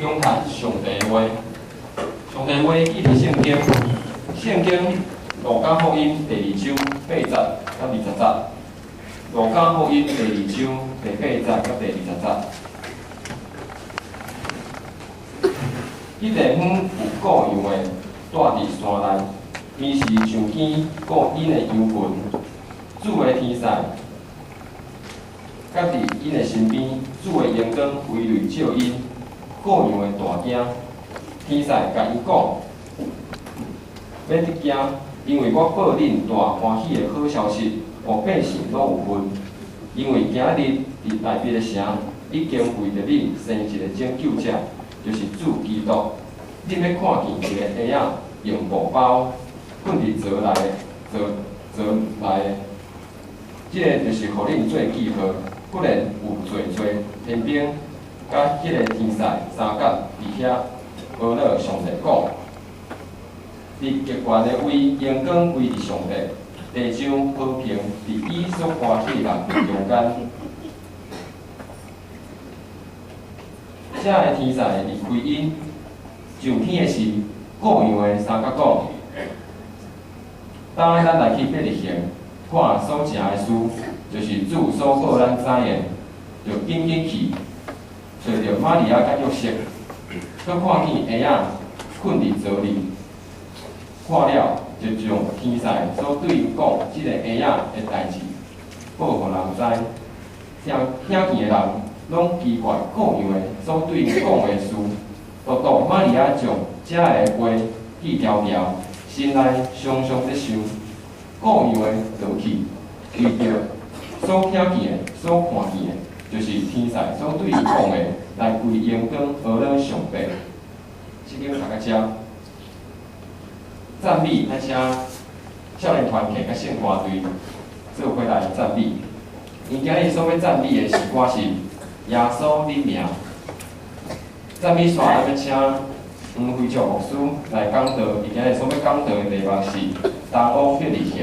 咏嘆上帝的話，上帝話記佇聖經，聖經路加福音第二章八節到二十節，路加福音第二章第八節到第二十節。彼地方有羔羊的蹛佇山內，平時上更顧𪜶的羊群，主的天使佮佇𪜶的身邊，主的榮光威蕊照𪜶，羔羊的大驚。天使共𪜶講：免得驚，因為我報恁大歡喜的好消息，予百姓攏有份。因為今日佇大衛的城，已經為著恁生一个拯救者，就是主基督。恁欲看見一个嬰仔用布包睏佇槽內槽槽內，這个就是予恁做記號。忽然有濟濟天兵佮彼个天使相佮佇遐阿樂上帝講：佇極懸的位，榮光歸佇上帝；地上和平佇伊所歡喜的人中間。遮个天使離開𪜶上天的時，羔羊的相佮講：當咱來去伯利恆，看所成的事，就是主所報咱知的，就緊緊去，揣著瑪利亞佮約瑟，閣看見嬰仔睏佇槽裡，看了就將天使所對𪜶講這个嬰仔的代誌報予人知。聽聽見的人攏奇怪羔羊的所對𪜶講的事。獨獨瑪利亞將遮个話記牢牢，心內常常咧想。羔羊的倒去，為著所聽見的、所看見的，就是天使所對𪜶講的，來歸榮光阿樂上帝。聖經讀到遮，讚美，咱請少年團契佮聖歌隊做伙來讚美。𪜶今日所欲讚美的詩歌是《耶穌你名》。讚美煞，咱欲請黃輝照牧師來講道。伊今日所欲講道的題目是《東往伯利恆》。